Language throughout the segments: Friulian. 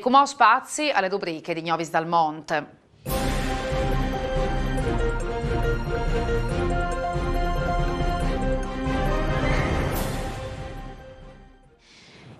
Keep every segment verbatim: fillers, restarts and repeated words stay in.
Cumò spazi alle rubriche di Gnovis dal Mont.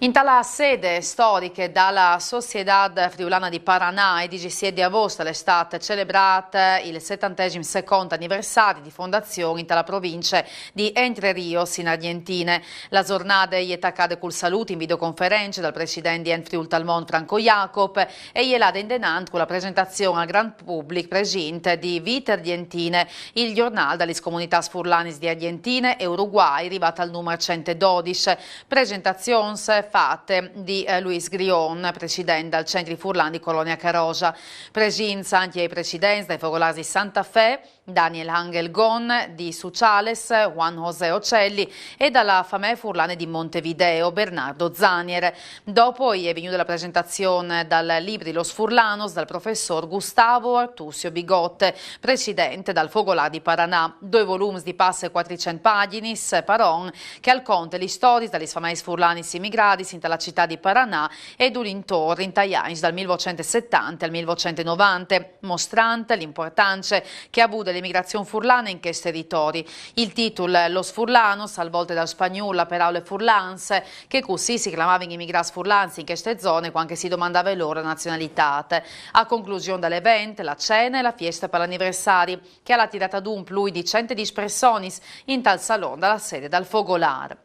In tala sede storiche dalla Sociedad Friulana di Paranà, il diciassette di agosto è stato celebrato il settantesimo secondo anniversario di fondazione in tala provincia di Entre Rios in Argentina. La giornata è attaccata col saluto in videoconferenza dal presidente di Enfriul Talmont Franco Jacob e ielada in denant con la presentazione al gran pubblic presente di Vite Argentine, il giornale delle comunità furlanis di Argentina e Uruguay, arrivato al numero centododici. Presentazioni fatte di eh, Luis Grion, presidente del Centro Furlan di Colonia Carosa. Presenza anche ai presidenti dai Focolari di Santa Fe, Daniel Angel Gon di Suciales, Juan José Ocelli e dalla famiglia furlane di Montevideo, Bernardo Zanier. Dopo è venuta la presentazione dal libro di Los Furlanos dal professor Gustavo Artusio Bigotte, presidente dal Fogolar di Paranà. Due volumi di passe quattrocento pagine, paron, che al conte le storie dalle famiglie furlanis immigratis in la città di Paranà e d'un intorno in Taians dal milleottocentosessanta al milleottocentosessanta, mostrante l'importanza che ha avuto l'emigrazione furlana in questi territori. Il titolo Los Furlanos, al volte dal spagnolo la parola furlans, che così si chiamavano immigrati furlans in queste zone quando si domandava loro nazionalità. A conclusione dell'evento, la cena e la festa per l'anniversario, che ha attirata ad un più di centodieci persone in tal salone della sede del Fogolar.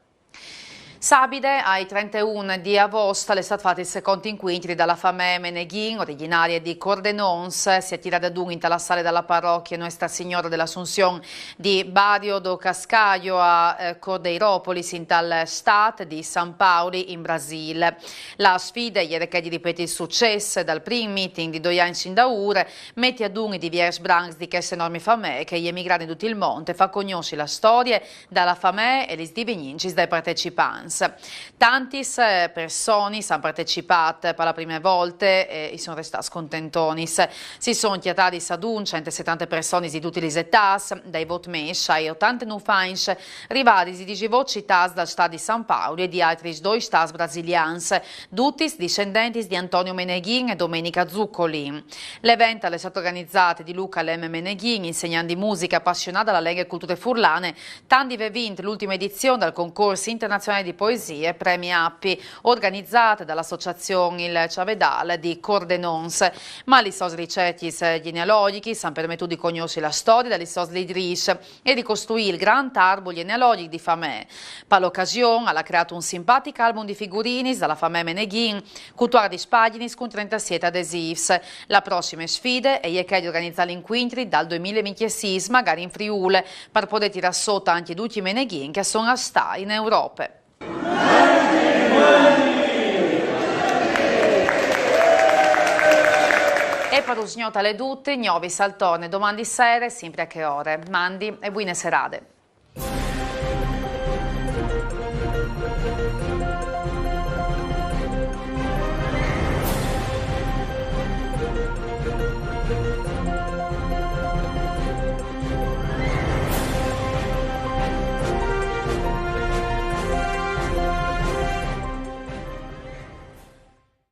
Sabide, ai trentuno di agosto, è stato fatto il secondo incontro dalla famiglia Meneghin, originaria di Cordenons. Si è tirata ad un in la sala della parrocchia Nuestra Signora dell'Assunzione di Barrio do Cascaio a eh, Cordeirópolis, in tal stat di San Paoli, in Brasile. La sfida è che di ripetere il successo dal primo meeting di due anni in daure, mette ad un i diversi branchi di queste enormi famiglie che gli emigrati di tutto il mondo fa conoscere la storia dalla famiglia e gli sdivignincis dai partecipanti. Tantis eh, personis han partecipat per la prima volta e i son restats contentonis. Si son cjatadis ad un centosettanta personis di dutis lis etâts, dai vot mês ai otantenûf agns, rivadis di dizevot citâts dal stât di San Pauli e di altris doi stâts brasilians, dutis discendentis di Antonio Meneghin e Domenica Zuccoli. L'event al è stât organizât di Luca Lemme Meneghin, insegnant di musiche apassionât da la lenghe e culture furlane, tant di vê vint l'ultima edizion dal concors internazionâl di poesie Premi Appi, organizât da la associazion Il Cjavedâl di Cordenons. Ma lis sôs ricercjis gjenealogjichis àn permetût di cognossi la storie da lis sôs lidrîs e ricostruî il grant arbul gjenealogjic di famee. Pe ocasion al à creât un simpatic album di figurinis da la famee Meneghin, cutuardis pagjinis cun trentasîs adesîfs. La prossime sfide e je chê di organizâ l'incuintri dal doi mil e vincjesîs, magari in Friûl, par podê tirâ sot ancje ducj i Meneghin che a son a stâ in Europe. E par usgnot al è dut, Gnovis al torne doman di sere, simpri a chê ore. Mandi e buine serade.